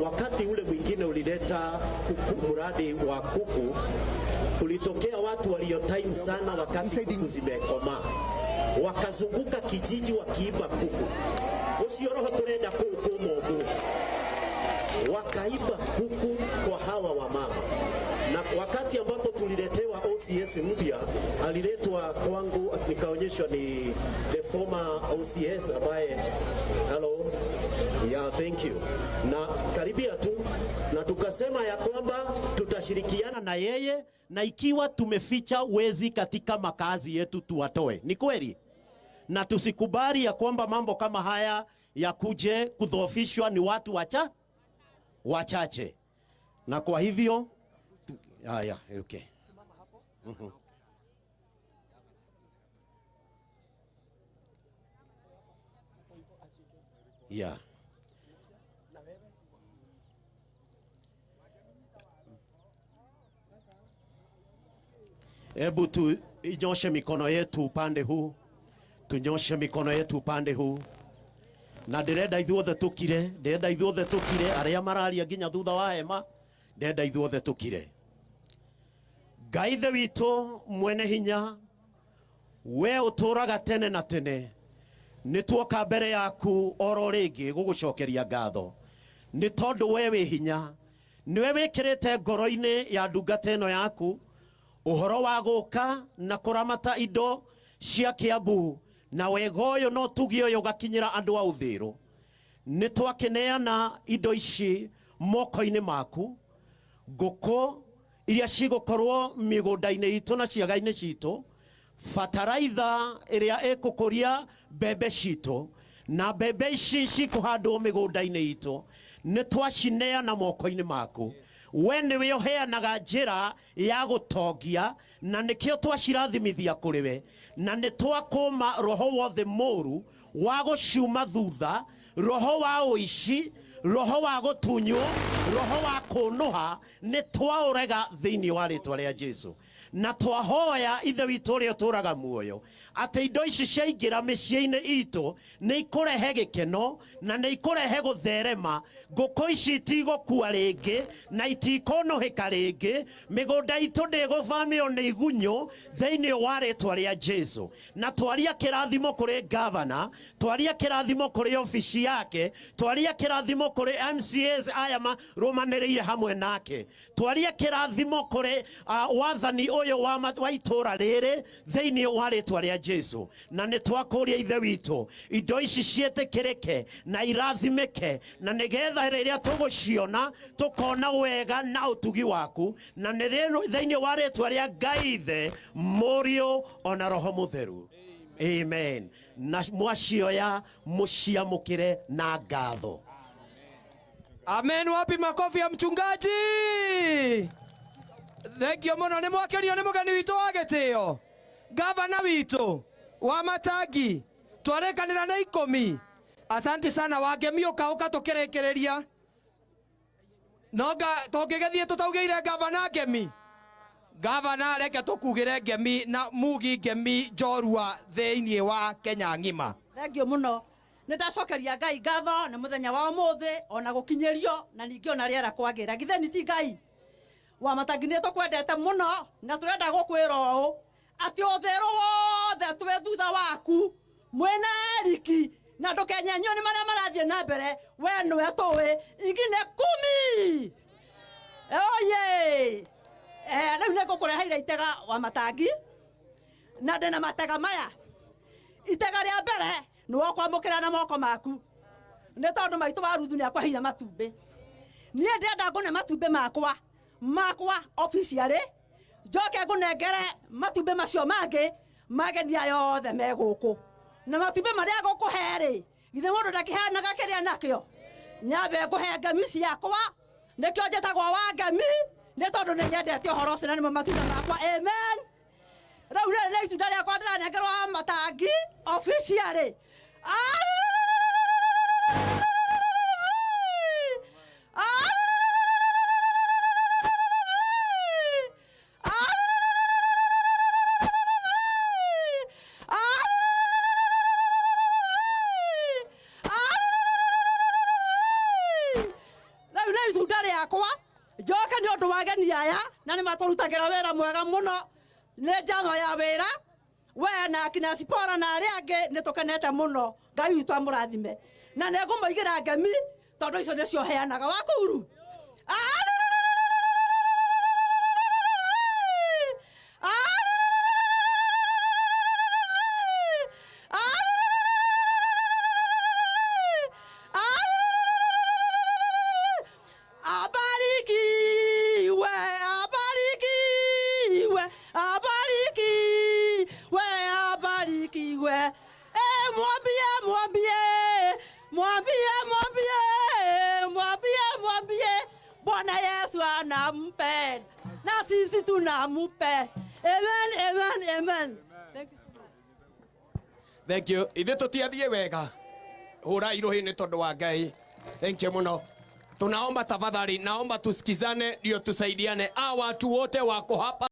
wakati ule mwingine ulileta kuku, mradi wa kuku, kulitokea watu walio time sana wakati kuku zimekomaa, wakazunguka kijiji wakiiba kuku. Ucio roho turenda kuukuma umuthi. Wakaiba kuku kwa hawa wamama, na wakati ambapo tuliletewa OCS mpya, aliletwa kwangu nikaonyeshwa ni the former OCS ambaye, hello, yeah, thank you, na karibia tu, na tukasema ya kwamba tutashirikiana na yeye, na ikiwa tumeficha wezi katika makazi yetu tuwatoe. Ni kweli? Na tusikubali ya kwamba mambo kama haya yakuje kudhoofishwa ni watu wachache. Na kwa hivyo haya, okay. Yeah. Hebu tuinyoshe mikono yetu upande huu, tunyoshe mikono yetu upande huu. Na ndĩrenda ithuothe tũkire, ndĩrenda ithuothe tũkire, arĩa mararia nginya thutha wa hema, ndĩrenda ithuothe tũkire. Ngai Ithe witũ mwene hinya, we ũtũraga tene na tene, nĩ tuoka mbere yaku oro rĩngĩ gũgũcokeria ngatho, nĩ tondũ we wĩ hinya, nĩwe wĩkĩrĩte ngoro-inĩ ya ndungata ĩno yaku ũhoro wa gũka na kũramata indo cia Kiambu, na wega ũyũ na ũtugi ũyũ ũgakinyĩra andũ a Uthiru. Nĩ twakĩneana indo ici moko-inĩ maku, ngũkũ iria cigũkorwo mĩgũnda-inĩ itũ na ciaga-inĩ citũ, bataraitha ĩrĩa ĩkũkũria mbembe citũ, na mbembe ici cikũhandwo mĩgũnda-inĩ itũ, nĩ twacineana moko-inĩ maku. We nĩwe ũheanaga njĩra ya gũtongia, na nĩkĩo twacirathimithia kũrĩ we, na nĩ twakũma roho wothe mũru wa gũciuma thutha, roho wa ũici, roho wa gũtunywo, roho wa kũnũha, nĩ twaũrega thĩinĩ wa rĩtwa rĩa Jesu. Na twahoya Ithe witũ ũrĩa ũtũraga muoyo atĩ indo ici ciaingĩra mĩciĩ-inĩ itũ nĩ ikũrehe gĩkeno na nĩ ikũrehe gũtherema. Ngũkũ ici itigũkua rĩngĩ na itikũnũhĩka rĩngĩ, mĩgũnda itũ ndĩgũbamio nĩ igunyũ thĩinĩ wa rĩtwa rĩa Jesu. Na twaria kĩrathimo kũrĩ gavana, twaria kĩrathimo kũrĩ obici yake, twaria kĩrathimo kũrĩ MCAs aya marũmanĩrĩire hamwe nake, twaria kĩrathimo kũrĩ wathani ũyũ wa itũra rĩrĩ thĩinĩ wa rĩtwa rĩa Jesu. Na nĩ twakũria Ithe witũ indo ici ciĩtĩkĩrĩke na irathimĩke, na nĩgetha rĩrĩa tũgũciona tũkona wega na ũtugi waku, na nĩ thĩinĩ wa rĩtwa rĩa Ngai Ithe, Mũriũ ona Roho Mũtheru. Amen. Na mwacioya mũciamũkĩre na ngatho. Amen. Wapi makofi ya mchungaji? Thank you muno. Nĩ mwakenio nĩ mũgeni witũ wa gĩtĩo, gavana witũ wa Matangi. Twarĩkanĩra na 10. Asante sana. Wangemi ũka ũka tũkĩrĩkĩrĩria. No tũngĩgĩthiĩ tũtaugĩire gavana ngemi. Gavana reke tũkugĩre ngemi na mugi ngemi njorua thĩinĩ wa Kenya ng'ima. Thank you muno. Nĩ ndacokeria Ngai ngatho nĩ mũthenya wa ũmũthĩ ona gũkinyĩrio na ningĩ ona rĩera kwagĩra. Githĩ nĩ ti Ngai wa Matangi nĩ tũkwendete mũno na tũrenda gũkwĩra ũũ atĩ ũtherũ wothe twĩ thutha waku mwĩna Eriki na ndũkenyenyio nĩ marĩa marathiĩ na mbere, we nĩwe tũĩ ingine 10. Oye! Rĩu nĩ ngũkũreheire itega wa Matangi na ndĩna matega maya. Itega rĩa mbere nĩ wokwamũkĩra na moko maku nĩ tondũ maitũ wa Ruthu nĩ akwaheire matumbĩ. Niĩ ndĩrenda ngũne matumbĩ makwa officially, njoke ngũnengere matumbĩ macio mangĩ mageni aya othe me gũkũ. Na matumbĩ marĩa ngũkũhe rĩ, githĩ mũndũ ndakĩheanaga kĩrĩa nakĩo? Nyambe ngũhe ngemi ciakwa, nĩkĩo njĩtagwo wa ngemi, nĩ tondũ nĩ nyendete ũhoro ũcio na nĩmo matunda makwa. Amen. Rĩu rĩrĩ nĩ itunda rĩakwa ndĩranengerwo Matangi officially. Rĩu nĩ Itunda rĩakwa njoke nĩ ũndũ wa ageni aya na nĩ matũrutagĩra wĩra mwega mũno nĩ njama ya wĩra we na akina Sipora na arĩa angĩ nĩ tũkenete mũno. Ngai witũ amũrathime na nĩ ngũmũigĩra ngemi tondũ icio nĩcio heanaga wakuru. Abarikiwe, abarikiwe, abarikiwe, abarikiwe. Eh, mwambie, mwambie, mwambie, mwambie, mwambie, mwambie, Bwana Yesu anampenda na sisi tunampenda. Amen, amen, amen. Thank you so much. Thank you. Ithuĩ tũtiathiĩ wega. Hũra irohi nĩ tondũ wa Ngai. Thank you mũno. Tunaomba tafadhali, naomba tusikizane ndio tusaidiane. Hawa watu wote wako hapa.